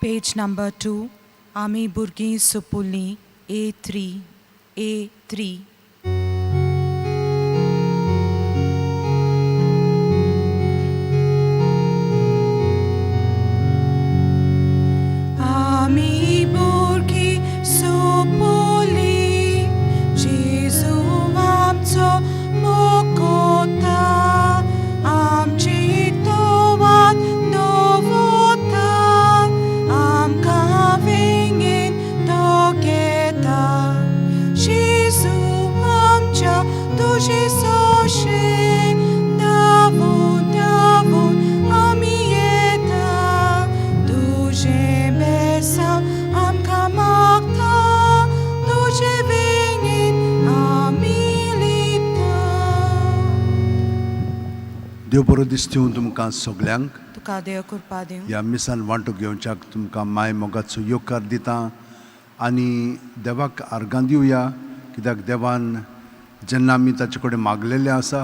पेज number 2, आमी भुरगीं सुपुल्लीं, A3, A3. आमी भुरगीं सुपुल्लीं, जेजू आमचो मुकोता, आमची तोवात दवरता, आमकां वेंगेन तो घेता. जेजू आमच्या तुजे सोशे, धांवून धांवून आमी येता, तुजें बेसांव आमकां मागता, तुजे वेंगेन आमी लिपता. देव बरो दिसता तुमकां सगल्यांक. तुका देव कृपा दिवं. ह्या मिसान वांटो घेवच्याक तुमकां माय मोगाचो येवकार दिता आनी देवाक आर्गां दिवया, कित्याक देवान जेन्ना आमी ताचे कडेन मागलेलें आसा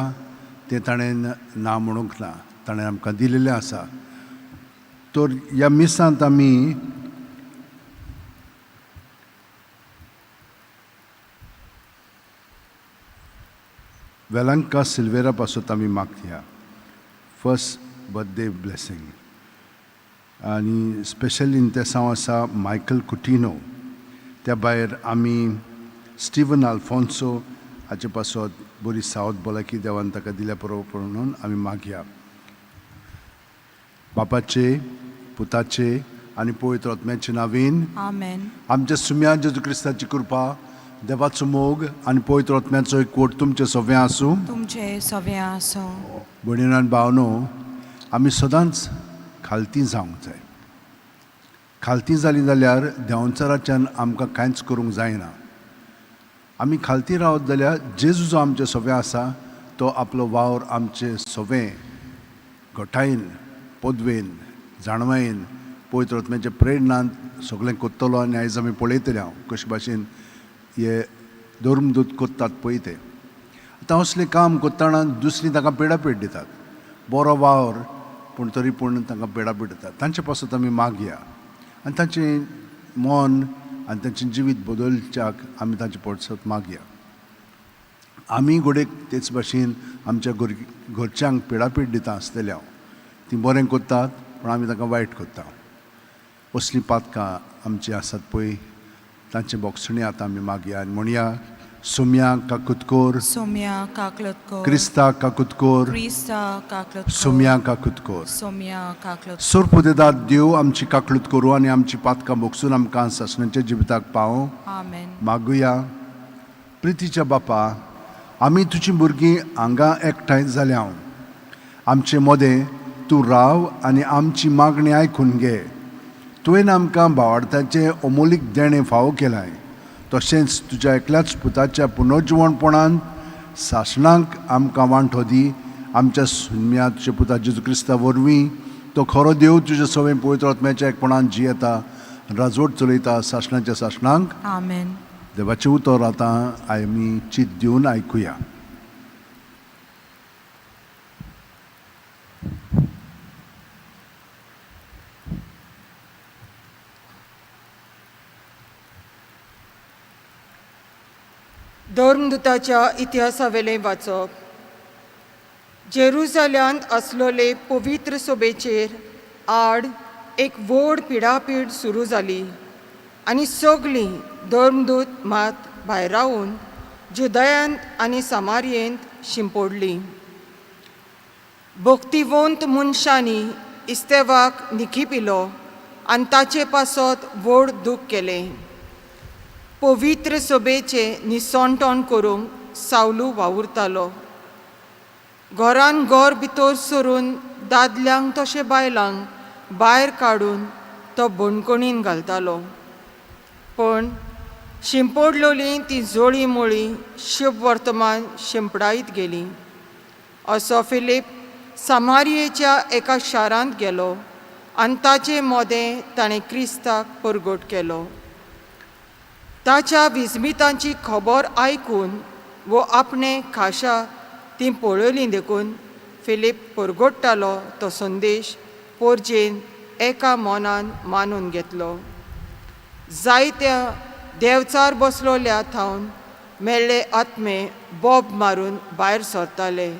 तें ताणें ना म्हणूंक ना, ताणें आमकां दिलेलें आसा. तर ह्या मिसांत आमी वेलांका सिल्वेरा पासत आमी मागया फर्स्ट बर्थडे ब्लेसींग, आनी स्पेशली इंतेसांव आसा मायकल कुटिनो. त्या भायर आमी स्टिवन आल्फोन्सो हाचे पासत बरी सावत भलायकी देवान ताका दिल्या बरोबर म्हणून आमी मागया. बापाचे, पुताचे आनी पवित्र आत्म्याचे नांवान आमेन. आमच्या सुम्या जेजू क्रिस्ताची कृपा, देवाचो मोग आनी पवित्र आत्म्याचो एकवट तुमचे सगळें आसूं. तुमचे सगळें आसूं. भयणीन आनी भावनो, आमी सदांच खालती जावंक जाय. खालती जाली जाल्यार देंवचाराच्यान आमकां कांयच करूंक जायना. आमी खालती रावत जाल्यार जेजू जो आमचे सगळें आसा तो आपलो वावर आमचे सगळें घटायेन, पदवेन, जाणवायेन, पवित्र आत्म्याच्या प्रेरणान सगळें कोत्तलो. आनी आयज आमी पळयतले हांव कशे भाशेन हे धर्मदूत कोत्तात पळय ते. आतां असलें काम कोत्ताना दुसरीं तांकां पेडापेड दितात, बरो वावर पूण तरी पूण तांकां पेडापेड दितात. तांचे पासत आमी मागया आनी तांचें मन आनी तांचें जिवीत बदलच्याक आमी तांचे पासत मागया. आमी घडयेक तेच भाशेन आमच्या घरच्यांक पेडापेड दिता आसतले हांव, तीं बरें कोत्तात पूण आमी तांकां वायट कोत्ता. असलीं पातकां आमचीं आसात पळय, तांचे बोगसणी आतां आमी मागया आनी म्हणया, सोम्या काकुतकोर, सोम्या काकलत कोर, क्रिस्ता काकुतकोर, क्रिस्ता काकलत कोर, सोम्या काकुतकोर, सोम्या काकलत. सोरपुदेदात देव आमची काकलूत करूं आनी आमची पातकां बोगसून आमकां सासणाच्या जिविताक पावों. आमेन. मागुया. प्रितीच्या बापा, आमी तुजी भुरगीं हांगा एकठांय जाल्या, आमचे मदें तूं राव आनी आमची मागणी आयकून घे. तुवें आमकां भावार्थाचें अमोलीक देणें फावो केलां, तशेंच तुज्या एकल्याच पुताच्या पुनर्जिवणपणान सासणाक आमकां वांटो दी. आमच्या सुम्या तुज्या पुता जेजू क्रिस्ता वरवीं, तो खरो देव तुज्या सवय पवित्र आत्म्याच्या एकपणान जियेता, राजवट चलयता सासणाच्या सासणाक. आमेन. देवाचें उतर आतां आमी चित दिवन आयकुया. धर्मदूताच्या इतिहासावेलें वाचप. जेरुजाल्यांत आसलोले पवित्र सोबेचेर आड एक व्हड पिडापीड सुरू जाली आनी सगळीं धर्मदूत मात भायर रावून जुदयांत आनी सामारियेंत शिंपोडलीं. भक्तिवंत मनशांनी इस्तेवाक निखिपिलो आनी ताचे पासत व्हड दूख केलें. पवित्र सोबेचें निसणटण करूंक सावलू वावुरतालो. घरान घर भितर सरून दादल्यांक तशें बायलांक भायर काडून तो बणकणीन घालतालो. पण शिंपडलोलीं ती जोळी मोळी शुभ वर्तमान शिंपडायत गेली. असो फिलीप सामारियेच्या एका शारांत गेलो आनी ताचे मोदें ताणें क्रिस्ताक परगट केलो. ताच्या विस्मितांची खबर आयकून वो आपणे खाशा ती पळयली देखून फिलीप परगट्टालो तो संदेश पोरजेन एका मनान मानून घेतलो. जायत्या देवचार बसलोल्या थावन मेल्ले आत्मे बोब मारून भायर सरताले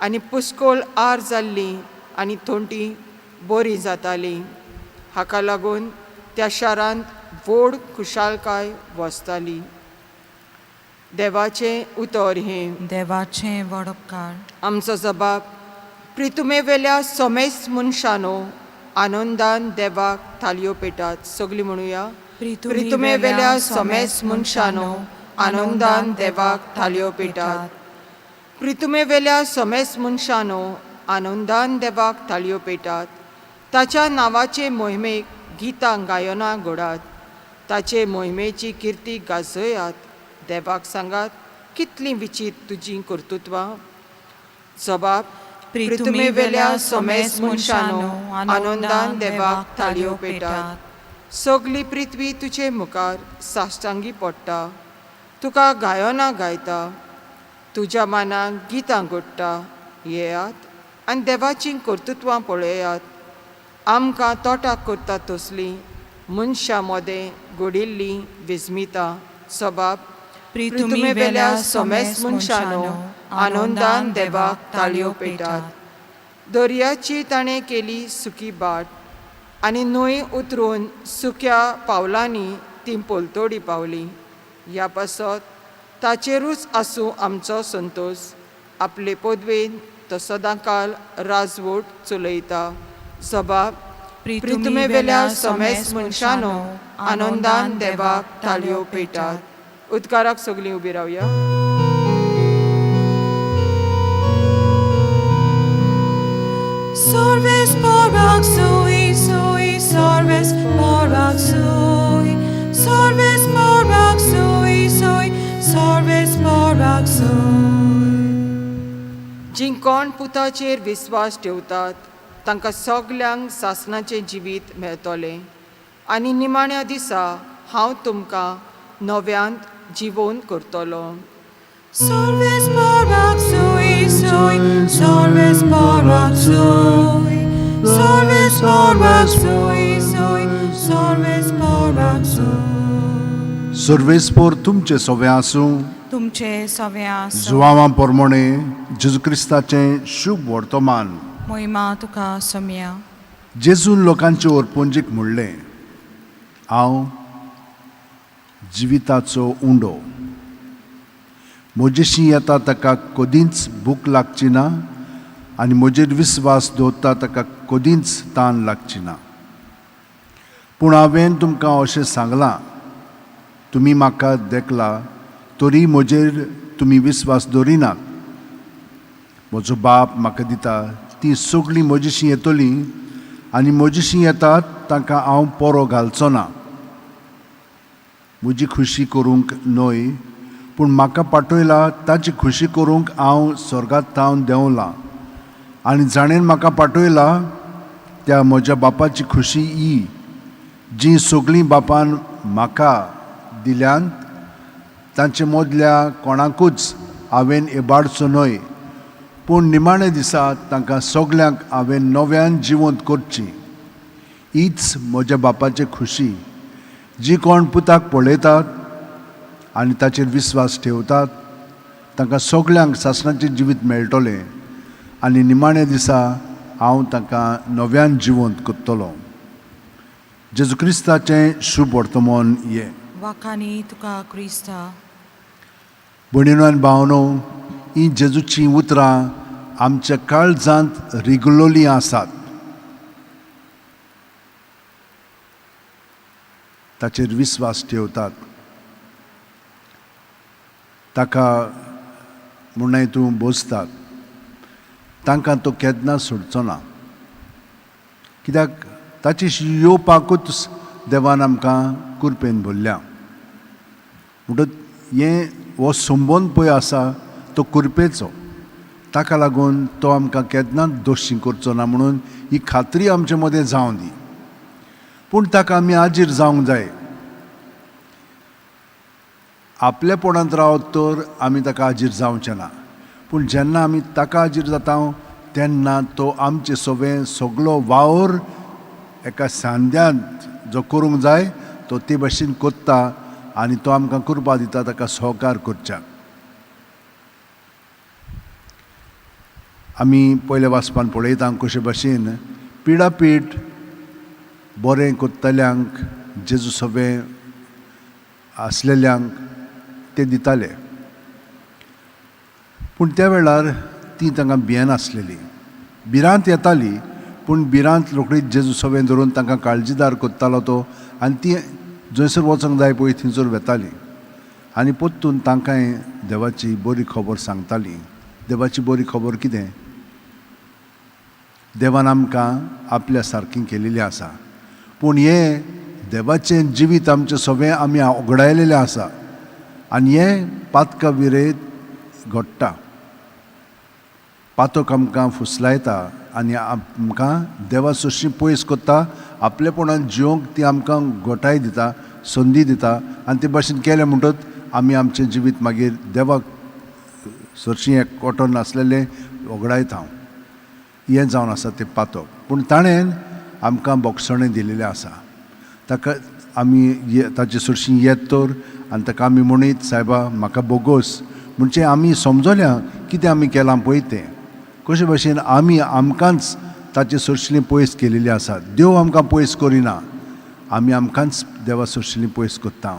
आनी पुस्कोल आर जाल्ली आनी थोंटी बरी जाताली. हाका लागून त्या शारांत व्हड खुशालकाय वसताली. देवाचें उतर हें. देवाचें वडपकार. आमचो जबाब प्रितुमेवेल्या समेस्त मनशानो आनंदान देवाक थालयो पेटात. सगळीं म्हणुया. प्रितुमेवेल्या समेस्त मनशानो आनंदान देवाक थालयो पेटात. प्रितुमेवेल्या समेस्त मनशानो आनंदान देवाक थालयो पेटात. ताच्या नांवाचे मोहिमेक गितां गायनां घोडात. ताचे मोहिमेची किर्ती गाजयात. देवाक सांगात कितलीं विचीत तुजीं कर्तृत्वां. जबाब प्रितुमेवेल्या समेस्त मनशानो आनंदान देवाक थालयो पेटात. सगली पृथ्वी तुजे मुखार साश्टांगी पडटा. तुका गायनां गायता. तुज्या मानाक गितां घडटा. येयात आनी देवाचीं कर्तृत्वां पळयात. आमकां तोटाक करता तसलीं मनशां मदें घडिल्लीं विस्मितां. सबाब प्रितुमेवेल्या समेस्त मनशानो आनंदान देवाक ताळयो पेटात. दर्याची ताणें केली सुकी बाट आनी न्हंय उतरून सुक्या पावलांनी ती पलतोडी पावली. ह्या पासत ताचेरूच आसूं आमचो संतोश. आपले पदवेन तो सदांकाल राजवट चलयता. जबाब प्रितुमेवेल्या समेस्त मनशानो आनंदान देवाक ताळयो पेटात. उदकाराक सगळीं उबी रावया. Sorves borak sui sui sorves borak sui sorves borak sui sui sorves borak sui. जीं कोण पुताचेर विस्वास ठेवतात तांकां सगल्यांक सासणाचें जिवीत मेळटलें आनी निमाण्या दिसा हांव तुमकां नव्यांत जिवोवन करतलो. Sorves borak sui sui sorves borak sui sorves borak sui sui sorves borak sui. सर्वेस्पोर तुमचें सवें आसूं. तुमचे सवे आसूं. जुवांवा प्रमाणे जेजू क्रिस्ताचें शुभ वर्तमान. मोहिमा तुका सोम्या. जेजून लोकांचे ओरपुंजीक म्हणलें, हांव जिविताचो उंडो. म्हजेशी येता ताका कदींच भूक लागची ना आनी म्हजेर विस्वास दवरता ताका कदींच तान लागची ना. पूण हांवें तुमकां अशें सांगलां, तुमी म्हाका देखला तरी म्हजेर तुमी विस्वास दवरिनात. म्हजो बाप म्हाका दिता ती सगळीं म्हजेशी येतलीं आनी म्हजेशी येतात तांकां हांव पोरो घालचो ना. म्हजी खुशी करूंक न्हय पूण म्हाका पाठयला ताची खुशी करूंक हांव स्वर्गांत थावन देंवलां आनी जाणेन म्हाका पाठयला त्या म्हज्या बापाची खुशी ही जी सगळीं बापान म्हाका दिल्यांत तांचे मदल्या कोणाकूच हांवें इबाडचो न्हय पूण निमाणे दिसा तांकां सगल्यांक हांवें नव्यान जिवंत करची. हीच म्हज्या बापाची खुशी. जी कोण पुताक पळयतात आनी ताचेर विस्वास ठेवतात तांकां सगल्यांक सासणाचें जिवीत मेळटलें आनी निमाणे दिसा हांव तांकां नव्यान जिवंत करतलो. जेजू क्रिस्ताचें शुभ वर्तमान हें. वाखानी तुका क्रिस्ता. भयणीनो आनी भावनो, हीं जेजूचीं उतरां आमच्या काळजांत रिगलोलीं आसात. ताचेर विस्वास ठेवतात ताका म्हणय तूं बोसतात तांकां तो केन्ना सोडचो ना. कित्याक ताची येवपाकूच देवान आमकां कुरपेन भरल्या. म्हणटच हें हो संबंद पळय आसा तो कुरपेचो. ताका लागून तो आमकां केन्नाच दोशी करचो ना म्हणून ही खात्री आमचे मदें जावं दी. पूण ताका आमी आजीर जावंक जाय. आपलेपणांत रावत तर आमी ताका आजीर जावचें ना, पूण जेन्ना आमी ताका आजीर जाता तेन्ना तो आमचे सगळें सगलो वावर एका सांद्यांत जो करूंक जाय तो ते भाशेन कोत्ता आनी तो आमकां कृपा दिता ताका सहकार करच्याक. आमी पयल्या वाचपान पळयता कशे भाशेन पिडापीठ बरें कोत्तल्यांक जेजू सगळें आसलेल्यांक ते दिताले, पूण त्या वेळार ती तांकां भियेनासलेली. भिरांत येताली पूण भिरांत रोखडीच जेजू सगळें धरून तांकां काळजीदार करतालो तो आनी ती जंयसर वचोंक जाय पळय थंयसर वेताली आनी परतून तांकांय देवाची बरी खबर सांगताली. देवाची बरी खबर कितें? देवान आमकां आपल्या सारकी केलेली आसा, पूण हें देवाचें जिवीत आमचें सगळें आमी उगडायलेलें आसा आनी हें पातका विरयत घडटा. पातक आमकां फुसलायता आनी आमकां देवा सरशीं पयस करता, आपलेपणान जिवंक ती आमकां घटाय दिता, संदी दिता आनी ते भाशेन केलें म्हणटच आमी आमचें जिवीत मागीर देवाक सरशीं एक कॉटन आसलेलें वगडायता. हें जावन आसा तें पातक, पूण ताणें आमकां बोगसणें दिलेलें आसा. ताका आमी ताचे सरशीं येत तर आनी ताका आमी म्हणीत सायबा म्हाका बोगोस, म्हणजे आमी समजल्या कितें आमी केलां पळय तें, कशे भाशेन आमी आमकांच ताचे सरशीं पयस केलेली आसा. देव आमकां पयस करिना, आमी आमकांच देवा सरशीं पयस करता.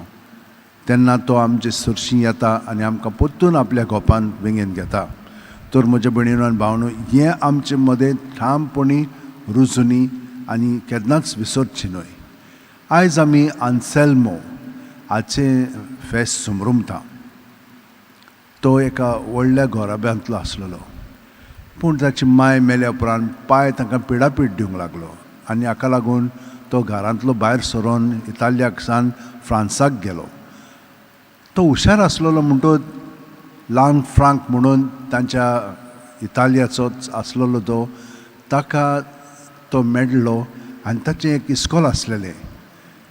तेन्ना तो आमचे सरशीं येता आनी आमकां परतून आपल्या गोपान वेंगेन घेता. तर म्हज्या भयणीनो आनी भावनो, हें आमचे मदें ठामपणी रुजुनी आनी केन्नाच विसरची न्हय. आयज आमी आन्सेल्मो हाचें फेस्त समरुमता. तो एका व्हडल्या घराब्यांतलो आसलेलो, पूण ताची माय मेल्या उपरांत पाय तांकां पिडापीड दिवंक लागलो आनी हाका लागून तो घरांतलो भायर सरोन इतालियाक सान फ्रांसाक गेलो. तो हुशार आसलेलो म्हणटच ल्हान फ्रांक म्हणून तांच्या इतालियाचोच आसलेलो तो, ताका तो मेळ्ळो आनी ताचें एक इस्कोल आसलेलें.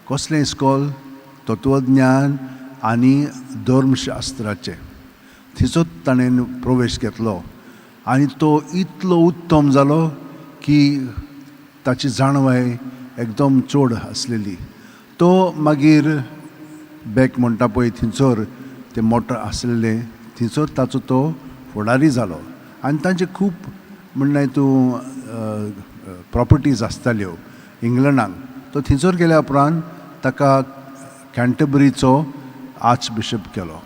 कसलें इस्कोल? तत्वज्ञान आनी धर्मशास्त्राचें. थंयसर ताणें प्रवेश घेतलो आनी तो इतलो उत्तम जालो की ताची जाणवाय एकदम चड आसलेली. तो मागीर बॅक म्हणटा पळय थंयसर तें मोटर आसलेलें थंयसर ताचो तो फुडारी जालो आनी तांचे खूब म्हणल्यार तूं प्रॉपर्टीज आसताल्यो इंग्लंडाक. तो थंयसर गेल्या उपरांत ताका कॅन्टबरीचो आर्च बिशप केलो.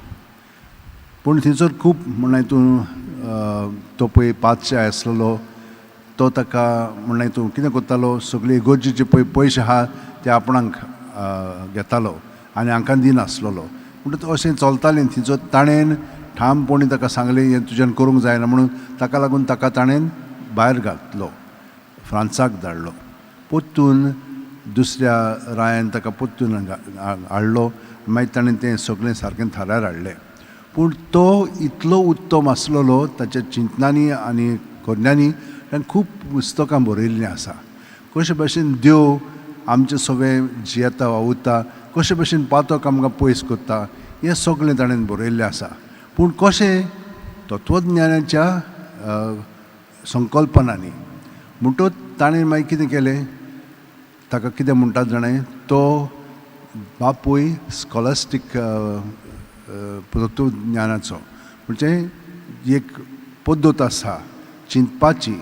पूण थंयसर खूब म्हणल्यार तूं तो पळय पातशाय आसलेलो तो ताका म्हणल्यार तूं कितें करतालो, सगळे इगर्जेचे पळय पयशे आहा ते आपणाक घेतालो आनी हांकां दिनासलेलो. म्हणटच अशें चलतालें. थंयसर ताणें ठामपणी ताका सांगलें हें तुज्यान करूंक जायना म्हणून, ताका लागून ताका ताणें भायर घातलो, फ्रांसाक धाडलो. परतून दुसऱ्या रायान ताका परतून हाडलो, मागीर ताणें तें सगळें सारकें थारार हाडलें. पूण तो इतलो उत्तम आसलेलो ताच्या चिंतनांनी आनी करण्यांनी ताणें खूब पुस्तकां बरयल्लीं आसा. कशे भाशेन देव आमचें सगळें जियेता वावुरता, कशे भाशेन पातक आमकां पयस करता, हें सगळें ताणें बरयल्लें आसा. पूण कशें तत्वज्ञानाच्या संकल्पनांनी. म्हणटच ताणें मागीर कितें केलें, ताका कितें म्हणटात जाणें, तो बापूय स्कॉलास्टीक तत्वज्ञानाचो, म्हणजे एक पद्दत आसा चिंतपाची,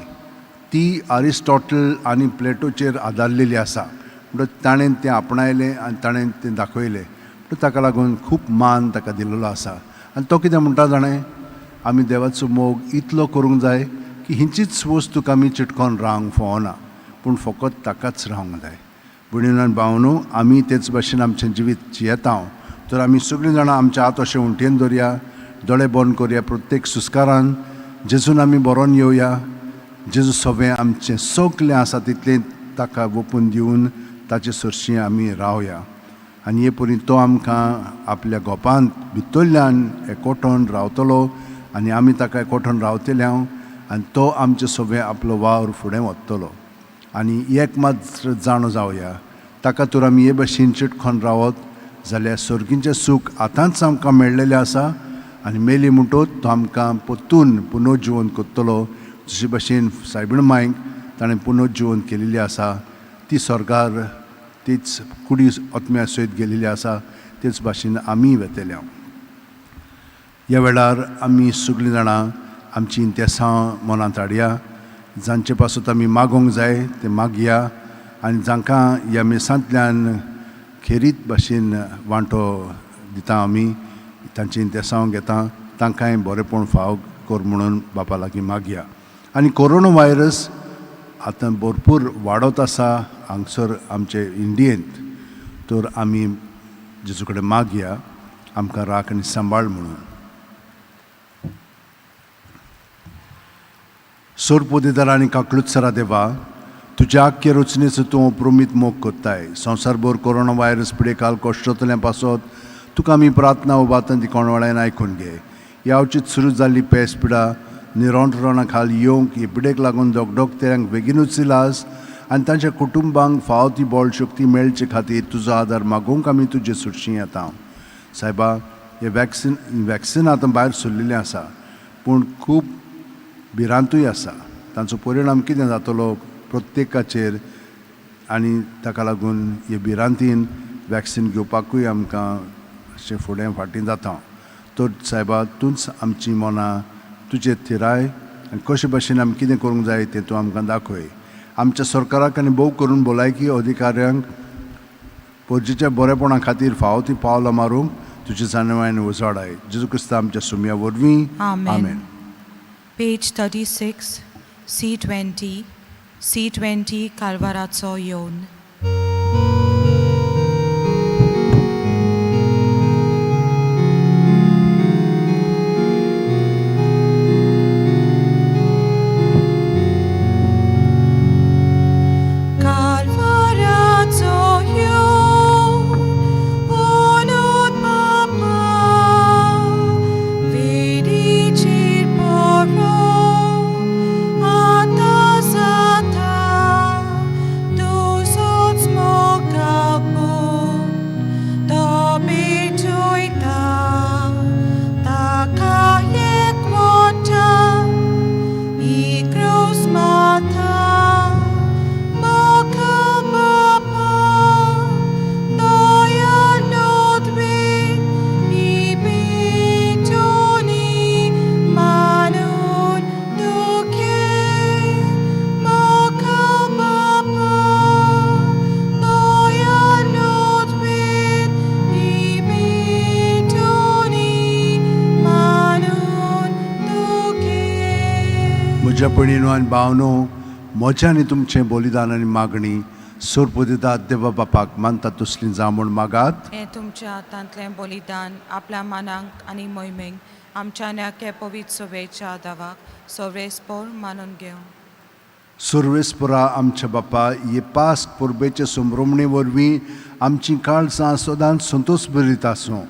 ती आरिस्टॉटल आनी प्लेटोचेर आदारलेली आसा. म्हणटच ताणें तें आपणायलें आनी ताणें तें दाखयलें. म्हणटच ताका लागून खूब मान ताका दिलेलो आसा. आनी तो कितें म्हणटा जाणें, आमी देवाचो मोग इतलो करूंक जाय की हिंचीच वस्तूक आमी चिटकोन रावंक फावना, पूण फकत ताकाच रावंक जाय. भयणीनो आनी भावनो, आमी तेच भाशेन आमचें जिवीत जियेता तर आमी सगळीं जाणां आमच्या हात अशें उंटयेन दवरया, दोळे बंद करया, प्रत्येक सुस्कारान जेजून आमी बरोवन येवया. जेजू सगळें आमचें सगळें आसा तितलें ताका ओपून दिवन ताचे सरशीं आमी रावया आनी हे परी तो आमकां आपल्या गोपांत भितरल्यान एकवटोन रावतलो आनी आमी ताका एकवटोन रावतले हांव आनी तो आमचे सगळें आपलो वावर फुडें वतलो. आनी एक मात्र जाणो जावया, ताका तर आमी हे भाशेन चिटकोन रावत जाल्यार सर्गीचें सूख आतांच आमकां मेळ्ळेलें आसा आनी मेली म्हणटच तो आमकां परतून पुनर्जिवन करतलो. जशे भाशेन सायबीण मायक ताणें पुनर्जिवन केलेली आसा ती स्वर्गार तीच कुडी आत्म्या सयत गेलेली आसा तेच भाशेन आमीय वेतले. ह्या वेळार आमी सगळीं जाणां आमची इंतेसां मनांत हाडया, जांचे पासत आमी मागोंक जाय ते मागया आनी जांकां ह्या मिसांतल्यान खेरीत भाशेन वांटो दिता आमी तांची इंतेसांव घेता तांकांय बरेंपण फाव कर म्हणून बापा लागीं मागया. आनी कोरोना व्हायरस आतां भरपूर वाडत आसा हांगसर आमचे इंडियेंत, तर आमी जेजू कडेन मागया आमकां राख आनी सांबाळ म्हणून. सोरपोदेदार आनी काकलुत्सरा देवा, तुज्या आख्खे रचनेचो तूं अप्रुमीत मोग कोत्ताय. संवसारभर कोरोना व्हायरस पिडेकाल कश्टतल्या पासत तुका आमी प्रार्थना उबातान ती कोणवाळ्यान आयकून घे. ह्या अवचीत सुरू जाल्ली पेस पिडा निरोंटरोणा खाल येवंक हे पिडेक लागून दोगडोगतेल्यांक बेगीनूच इलाज आनी तांच्या कुटुंबांक फावो ती बळ शक्ती मेळचे खातीर तुजो आदार मागूंक आमी तुजे सुटशी येता. सायबा, हे वॅक्सिन आतां भायर सरलेलें आसा पूण खूब भिरांतूय आसा. तांचो परिणाम कितें जातलो प्रत्येकाचेर आनी ताका लागून हे भिरांतीन वॅक्सिन घेवपाकूय आमकां अशें फुडें फाटीं जाता. तर सायबा, तूंच आमची मनां तुजेर थिराय आनी कशे भाशेन आमी कितें करूंक जाय तें तूं आमकां दाखय. आमच्या सरकाराक आनी भोव करून भलायकी अधिकाऱ्यांक परजेच्या बरेपणा खातीर फावो ती पावलां मारूंक तुजी जाणवायन उजवाडाय. जेजू क्रिस्ता आमच्या सुमया वरवीं, आमेन. Page 36, C20, C20 कालवाराचो येवन. कालवाराचो येवन उनूत बापा वेडीचेर पडो आतां जाता तुजोच मोगाक तो भेटयता ताका एक वटा ही क्रूस माता मोखा बापा दया नोदवी ही भेटोनी मानून दुखे मोखा बापा दया नोदवी ही भेटोनी मानून दुखे. म्हज्या भयणीनो आनी भावनो, म्हज्या आनी तुमचें बलिदान आनी मागणी सोरपोदितात देवा बापाक मानता तसली जावं म्हूण मागात. हें तुमच्या हातांतलें बलिदान आपल्या मानांक आनी मोहिमेक आमच्या न्याके पवित्र सभेच्या दावाक सर्वेस्पोर मानून घेवं. सर्वेस्परा आमच्या बापा, हे पास परबेचे संभ्रमणे वरवीं आमचीं काळजां सदांच संतोश भरीत आसूं.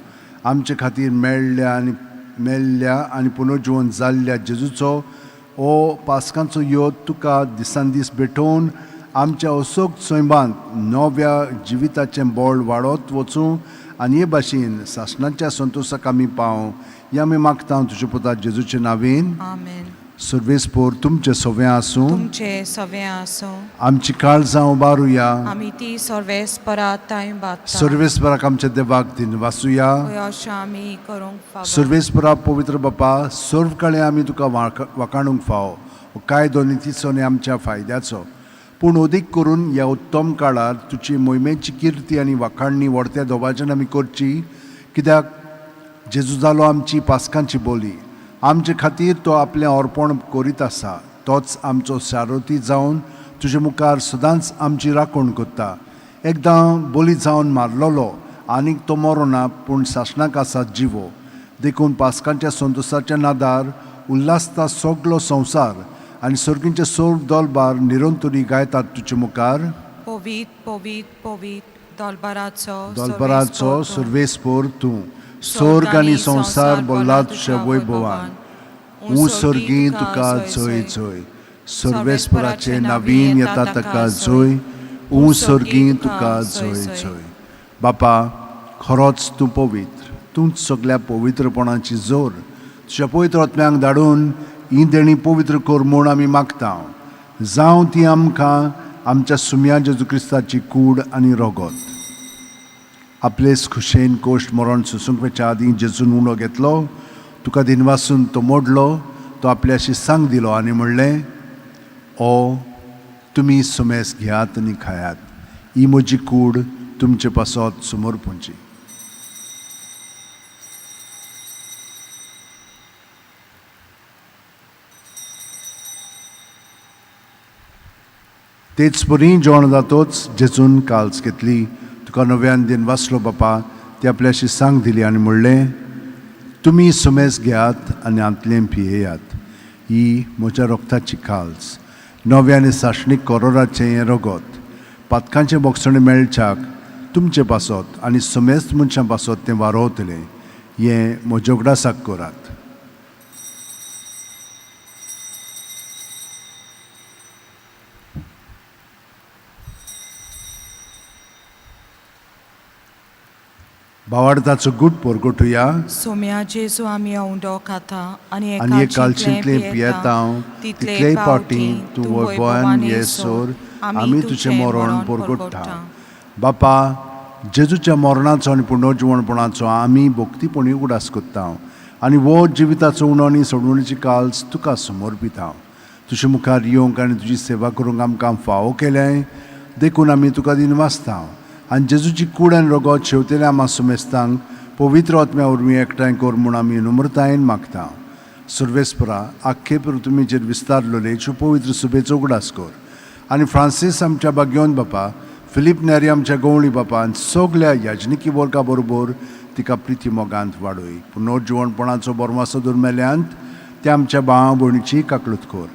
आमचे खातीर मेळ्ळ्या आनी पुनर्जिवन जाल्ल्या जेजूचो हो पास्कांचो योद तुका दिसान दीस भेटोवन आमच्या असोक सैमांत नव्या जिविताचें बळ वाडत वचूं आनी हे भाशेन सासणाच्या संतोशाक आमी पावं हे आमी मागता तुज्या पुता जेजूचे नांवेन. आमेन. सर्वेस्पोर तुमचें सवें आसूं. तुमचे सवें आसूं. आमची काळजां उबारुया. आमी ती सर्वेस्परा तांय बाता. सर्वेस्पराक आमच्या देवाक दिन वासुया. अशें आमी करूंक फावो. सर्वेस्परा पवित्र बापा, सर्व काळे आमी तुका वाखाणूंक फावो. हो कायदो नितीचो आनी आमच्या फायद्याचो, पूण अदीक करून ह्या उत्तम काळार तुजी मोहिमेची किर्ती आनी वाखाणणी व्हडत्या दोबाच्यान आमी करची, कित्याक जेजू जालो आमची पास्कांची बोली. आमचे खातीर तो आपलें अर्पण करीत आसा. तोच आमचो सारोथी जावन तुजे मुखार सदांच आमची राखण करता. एकदां बोली जावन मारलेलो आनीक तो मरोना, पूण सासणाक आसा जिवो. देखून पास्कांच्या संतोशाच्या नादार उल्हासता सगलो संवसार आनी सर्गींचे सर्व दोलबार निरंतरी गायतात तुजे मुखार. पवीत पवीत पवीत दोलबाराचो दोलबाराचो सर्वेस्पोर तूं, स्वर्ग आनी संवसार बोल्ला तुज्या वैभवान. ऊं सर्गी तुका जय जय. सर्वेस्पराचे नवीन येता ताका जय. ऊं सर्गी तुका जय जय. बापा, खरोच तूं पवित्र, तूंच सगल्या पवित्रपणाची जोर. तुज्या पवित्र आत्म्यांक धाडून ही देणी पवित्र कर म्हूण आमी मागता. जावं ती आमकां आमच्या सुम्या जेजू क्रिस्ताची कूड आनी रोगोत. आपलेच खुशेन कोश्ट मरण सोसूंक वेच्या आदीं जेजून उणो घेतलो, तुका दिनवासून तो मोडलो, तो आपल्याशी सांग दिलो आनी म्हणलें, ओ तुमी सुमेस घेयात आनी खायात, ही म्हजी कूड तुमचे पासत समर्पूंची. तेच परी जेवण जातोच जेजून काल्स घेतली, तुका नव्यान दिन वाचलो बापा, ती आपल्याशी सांग दिली आनी म्हणलें, तुमी सुमेस घेयात आनी हांतलें पियेयात, ही म्हज्या रोगताची काल्स, नव्या आनी सासणीक कोरोराचें हें रगत, पातकांचें बोगसणें मेळच्याक तुमचे पासत आनी समेस्त मनशां पासत तें वारोवतलें, हें म्हज्या उगडासाक करात. भावार्थाचो गूट परगटुया. सोम्या जेजू आमी उंडो खाता आनी आनी एक कालशींतलें पियेता तितलेय फावटी तूं वैभवान येसर आमी तुजें मरण परगट्टा. बापा, जेजूच्या मरणाचो आनी पुनर्जिवणपणाचो आमी भक्तीपणी उगडास करता आनी हो जिविताचो उणो आनी सोडवणीची काल्स तुका समर्पिता. तुजे मुखार येवंक आनी तुजी सेवा करूंक आमकां फावो केलें देखून आमी तुका दिनवासता आनी जेजूची कूड आनी रगत शेवतेल्या आमा सुमेस्तांक पवित्र आत्म्या वरवीं एकठांय कर म्हूण आमी नम्रतायेन मागता. सर्वेस्परा, आख्खे पृथ्वीचेर विस्तारलेले पवित्र सुबेचो उगडास कर आनी फ्रांसीस आमच्या बाग्योन बापा, फिलीप नेरी आमच्या गवळी बापा आनी सगल्या याजनिकी वर्गा बरोबर तिका प्रिती मोगांत वाडय. पुनर्जिवणपणाचो बोरमासो दुर्मेल्यांत त्या आमच्या भावा भयणीची काकळूत कर.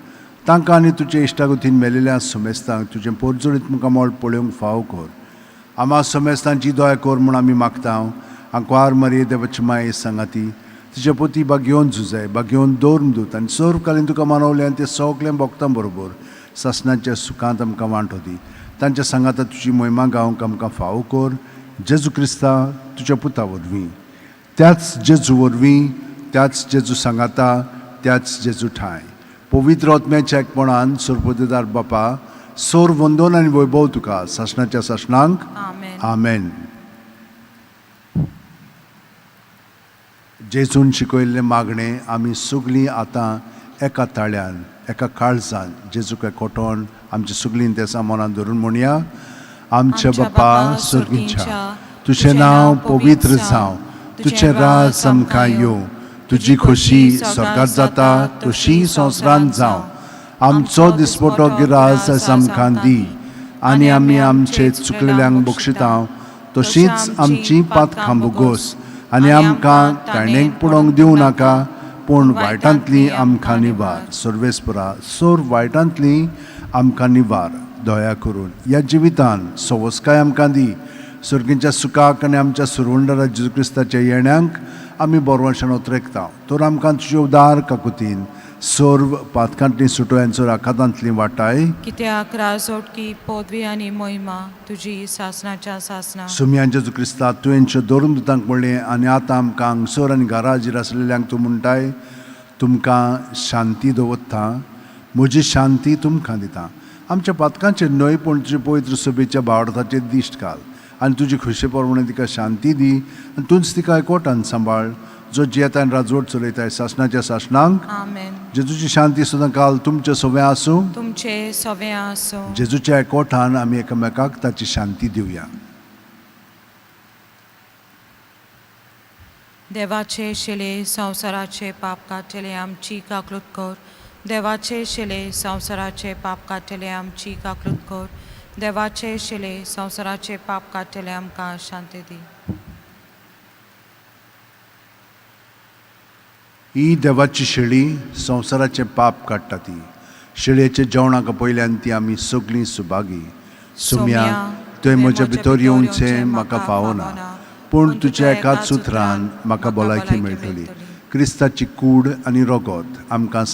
तांकां आनी तुजे इश्टागतीन मेलेल्या समेस्तांक तुजें पोरजोळीत मुखामळ पळोवंक फावो कर. आमा समेस्तांची दया कर म्हूण आमी मागता. आंकवार मारये देवाची माये सांगाती तिचे पोती बागेवन झुजाय बागेवन दवरून दूत आनी सर्वकालीन तुका मानवलें आनी ते सगळें भोगता बरोबर सासणाच्या सुखांत आमकां वांटो दी. तांच्या सांगाता तुजी मोहिमा गावंक आमकां फावो कर. जेजू क्रिस्ता तुज्या पुता वरवीं, त्याच जेजू वरवीं, त्याच जेजू सांगाता, त्याच जेजू ठांय पवित्र आत्म्याच्या एकपणान सरपदेदार बापा, सोर वंदोन आनी वैभव तुका सासणाच्या सासणांक. आमेन. आमेन. जेजून शिकयल्लें मागणें आमी सगलीं आतां एका ताळ्यान एका काळजान जेजूक एकवटोन आमची सगलीं तेसां मनान धरून म्हणया. आमच्या बापा सर्गींच्या, तुजें नांव पवित्र जावं, तुजें राज आमकां येवं, तुजी खोशी स्वर्गात जाता तशी संवसारांत जावं. आमचो दिसपटो गिरास आयज आमकां दी आनी आमी आमचे चुकलेल्यांक बक्षिता तशींच आमची पातकां भोगोस आनी आमकां ताणेक पडोवंक दिवं नाका, पूण वायटांतली आमकां निवार. सर्वेस्परा, सोर वायटांतली आमकां निवार. दया करून ह्या जिवितान सवस्काय आमकां दी. सर्गींच्या सुखाक आनी आमच्या सुरवंडरा जेजू क्रिस्ताच्या येण्यांक आमी बरवशान उतरेकता. तर आमकां तुजे उदार काकुतीन सर्व पातकांतली सुटोयांचो राखातांतली वाटाय. कित्याक राजोटकी पदवी आनी मोहिमा तुजी सासणाच्या सासणा. सुमयान जेजू क्रिस्ता तुवेंच्यो धरून दुतांक म्हणलें आनी आतां आमकां हांगसर आनी घरा आसलेल्यांक तूं म्हणटाय, तुमकां शांती दवरता, म्हजी शांती तुमकां दिता. आमच्या पातकांचेर न्हय पूण तुजे पवित्र सभेच्या भावार्थाचेर दिश्ट घाल आनी तुजी खोशे प्रमाणे तिका शांती दी आनी तूंच तिका एकवटान सांबाळ, जो जियेता आनी राजवट चलयताय सासणाच्या सासणांक. आमेन. जेजूची शांती सुद्दां काल तुमचे सगळें आसूं. तुमचे सगळें आसूं. जेजूच्या एकवटान आमी एकामेकाक ताची शांती दिवया. देवाचे शिले संवसाराचे पाप काडटले आमची काकलूत कर. देवाचे शिले संवसाराचे पाप काडटले आमची काकलूत कर. देवाचे शिले संवसाराचे पाप काडटले आमकां शांती दी. ही देवाची शेळी संवसाराचें पाप काडटा ती शेळयेच्या जेवणाक पयल्यान ती आमी सगळीं सुभागी. सुम्या, तुवें म्हज्या भितर येवचें म्हाका फावना, पूण तुज्या एकाच उतरान म्हाका भलायकी मेळटली. क्रिस्ताची कूड आनी रगत आमकां